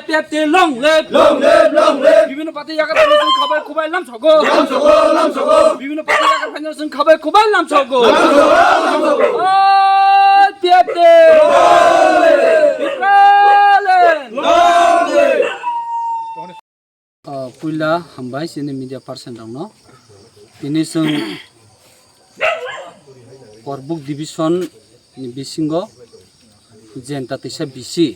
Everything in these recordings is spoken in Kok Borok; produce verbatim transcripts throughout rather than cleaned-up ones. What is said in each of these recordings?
P F T long live! Long live, long live! Bibhinno party yakar phaino chwng khabai khubai lamsogo. Lamsogo, lamsogo! Bibhinno party yakar phaino chwng khabai khubai lamsogo. Lamsogo, lamsogo! Oi, P F T! Long live! Long live! Ah, puila hambai chini media person rokno. Tini chwng Korbuk division ni bisingo Jenta teisa B C.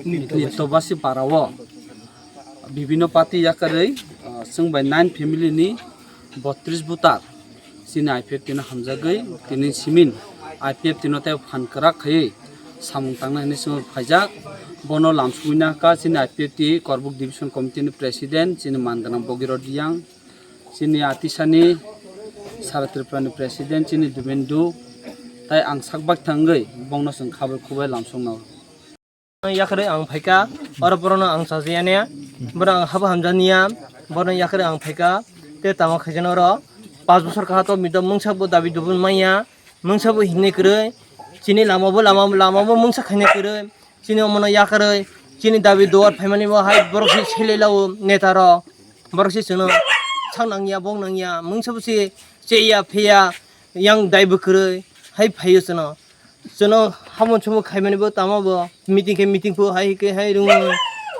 Nitobasi parao bibhinno party yakarwi, ah, chwng bai nine family ni botris voter. Chini I P F T no hamjagwi tini simin I P F T no tei phan kwrak khaiwi samung tangna hinwi chwng phaijak. Bono lamsugwi nahka chini I P F T Korbuk Division Committee ni President, chini man gwnang Bogiro Diyang, chini atisani Sara Tripura ni President, chini Dubendu, tei ang sak bak thangwi bongno chwng khabai khubai lamsokno. Yakarwi ang phaikha, oro borokno ang chajayani, borok ang habo hamjaknai, borokno yakarwi ang phaikha, tei tamo khaijana oro panch bosor kaha to mido mungsa bo dabi dubun manya, mungsa bo hinwi kwrwi, chini lama bo lama, lama bo mungsa khainai kwrwi, chini omono yakarwi, chini dabi duar phaimani bo hai borok se selai lao neta rok, borok se chwngno sak nangya, bok nangya, mungsa bo se cheya pheya, yang dai bo kwrwi, hai phaio chwngno. Chwngno hamon chumon khaimani bo tamo bo meeting khe meeting pho hai khe hai rung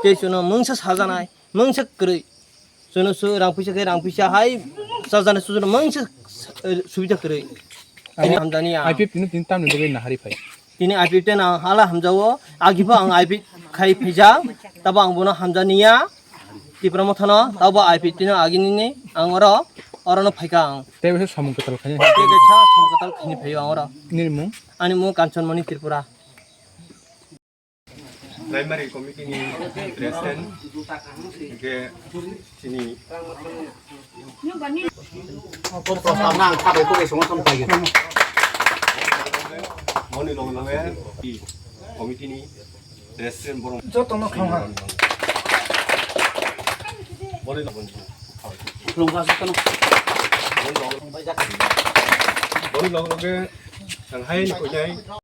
tei chwngno mungsa sajanai mungsa kwrwi chwngno su rang puisa khe rang puisa hai sajana sujana mungsa, eh, subida kwrwi. Tini hamjani ya. I P F T no tini tamni bagwi nahari phai. Tini I P F T no hala hamjao agi pho ang I P F T khai phaija tabo ang bono hamjani ya. Tipra Mothano, tabo I P T no agini ni ang oro, oro no phaikha ang. Tei bisa samung kwtal khaini. Tei bisa samung kwtal khaini phaio ang oro. Nini mung? Ani mung Kanchanmani Tripura. Primary committee ni president, hingke chini. Nang khabai khubai songo tong paigwi. Moni loge loge committee ni President borok jotono khangha. Boni loge loge, boni loge loge, tanghai ni koinai.